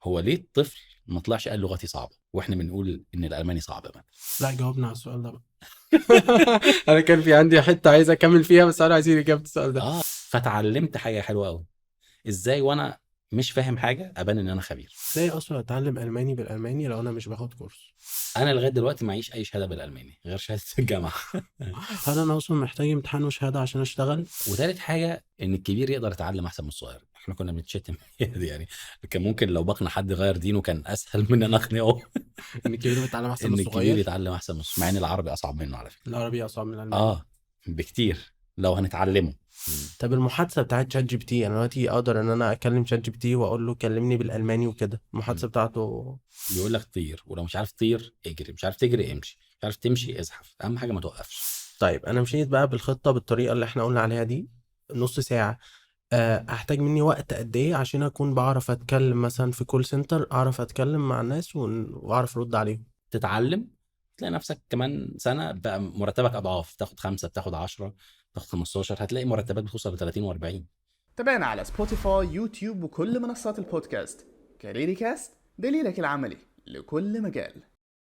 هو ليه الطفل ما طلعش قال لغتي صعبة واحنا بنقول ان الالماني صعب مثلا؟ لا، جاوبنا على السؤال ده بقى. انا كان في عندي حتة عايز اكمل فيها، بس انا عايزين اجابه السؤال ده. فتعلمت حاجة حلوة قوي، ازاي وانا مش فاهم حاجة ابان ان انا خبير. ازاي اصلا اتعلم الماني بالالماني لو انا مش باخد كورس؟ انا لغاية دلوقتي معيش اي شهادة بالالماني غير شهادة الجامعة. هل انا اصلا محتاج امتحان وشهادة عشان اشتغل؟ وثالث حاجة ان الكبير يقدر يتعلم احسن من الصغير. احنا كنا بنتشتم يعني، كان ممكن لو بقنا حد غير دينه كان اسهل من ان انا اقنعه ان الكبير بيتعلم احسن من ان الكبير الصغير. يتعلم احسن من الصغير، مع ان العربي اصعب منه على فكرة. العربي اصعب من الالماني. بكتير لو هنتعلمه. طب المحادثة بتاعت ChatGPT، انا دلوقتي اقدر ان انا اكلم ChatGPT واقول له كلمني بالالماني وكده، المحادثة بتاعته؟ بيقول لك طير، ولو مش عارف طير اجري، مش عارف تجري امشي، مش عارف تمشي ازحف، اهم حاجة ما توقفش. طيب انا مشيت بقى بالخطة بالطريقة اللي احنا قلنا عليها دي نص ساعة، هحتاج مني وقت قد ايه عشان اكون بعرف اتكلم مثلا في call center، اعرف اتكلم مع الناس واعرف ارد عليهم؟ تتعلم تلاقي نفسك كمان سنة بقى مرتبك اضعاف، تاخد 5 بتاخد 10 تاخد 15، هتلاقي مرتبات بتوصل ل 30 و40. تابعنا على Spotify، يوتيوب، وكل منصات البودكاست. كاريري كاست، دليلك العملي لكل مجال.